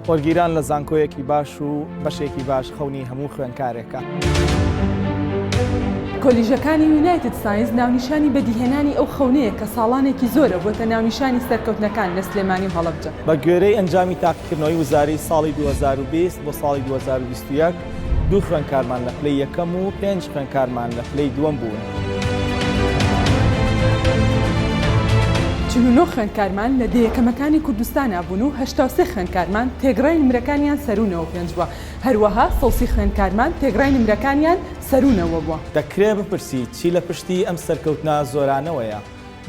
وەرگیران لە زانکۆیەکی باش و بەشێکی باش خەونی هەموو خوێندکارێکە. کۆلیژەکانی یونایتد ساینس ناونیشانی بەدیهێنانی ئەو خەونەیە کە ساڵانێکی زۆرە بۆتە ناونیشانی سەرکەوتنەکان لە سلێمانی و هەڵەبجە. بە گوێرەی ئەنجامی تاقیکردنەوەی وزاری ساڵی 2020 بۆ ساڵی 2021، دوو خوێندکارمان لە پلەی یەکەم و پێنج خوێندکارمان لە پلەی دووەم بوون. 49 خوێندکارمان لە دە یەکەمەکانی کوردستانا بوون و 83 خوێندکارمان تێگڕای نمرەکانیان سەروو 95 بووە، هەروەها 130 خوێندکارمان تێگڕای نمرەکانیان سەروو 90 بووە. دەکرێ بپرسی چی لە پشتی ئەم سەرکەوتنە زۆرانەوەیە؟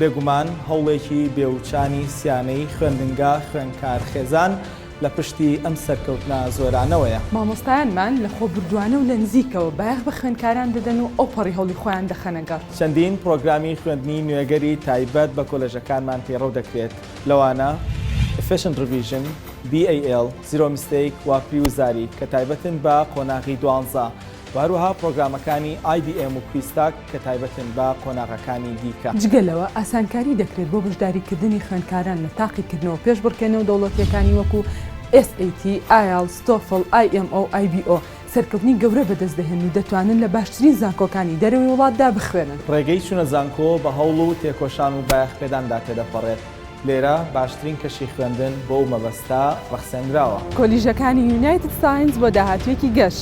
بێگومان هەوڵێکی بێوچانی سیانەی خوێندنگا، خوێندکار، خێزان لە پشتی ئەم سەرکەوتنە زۆرانەوەیە. مامۆستایانمان لە خۆبوردوانە و لە نزیکەوە بایەخ بە خوێندکاران دەدەن و ئەوپەڕی هەوڵی خۆیان دەخەنە گەڕ. چەندین پڕۆگرامی خوێندنی نوێگەری تایبەت بە کۆلێژەکانمان پەیڕەو دەکرێت، لەوانە، Efficient Revision، BAL، Zero Mistake و پری-وزاری کە تایبەتن بە قۆناغی دوانزە، و هەروەها پڕۆگرامەکانی IBM و کویستاک کە تایبەتن بە قۆناغەکانی دیکە. جگە لەوە ئاسانکاری دەکرێت بۆ بەشداریکردنی خوێندکاران لە تاقیکردنەوە پێشبڕکێ نێودەوڵەتییەکانی وەکو SAT، IELTS، TOEFL، IMO، IBO سەرکەوتنی گەورە بەدەست دەهێنن و دەتوانن لە باشترین زانکۆکانی دەرەوەی وڵاتدا بخوێنن. ڕێگەی چوونە زانکۆ بە هەوڵ و تێکۆشان و بایەخپێداندا تێدەپەڕێت. لێرە باشترین کەشی خوێندن بۆ ئەو مەبەستە ڕەخسێنراوە. کۆلیژەکانی یونایتد ساینس بۆ داهاتوویەکی گەش.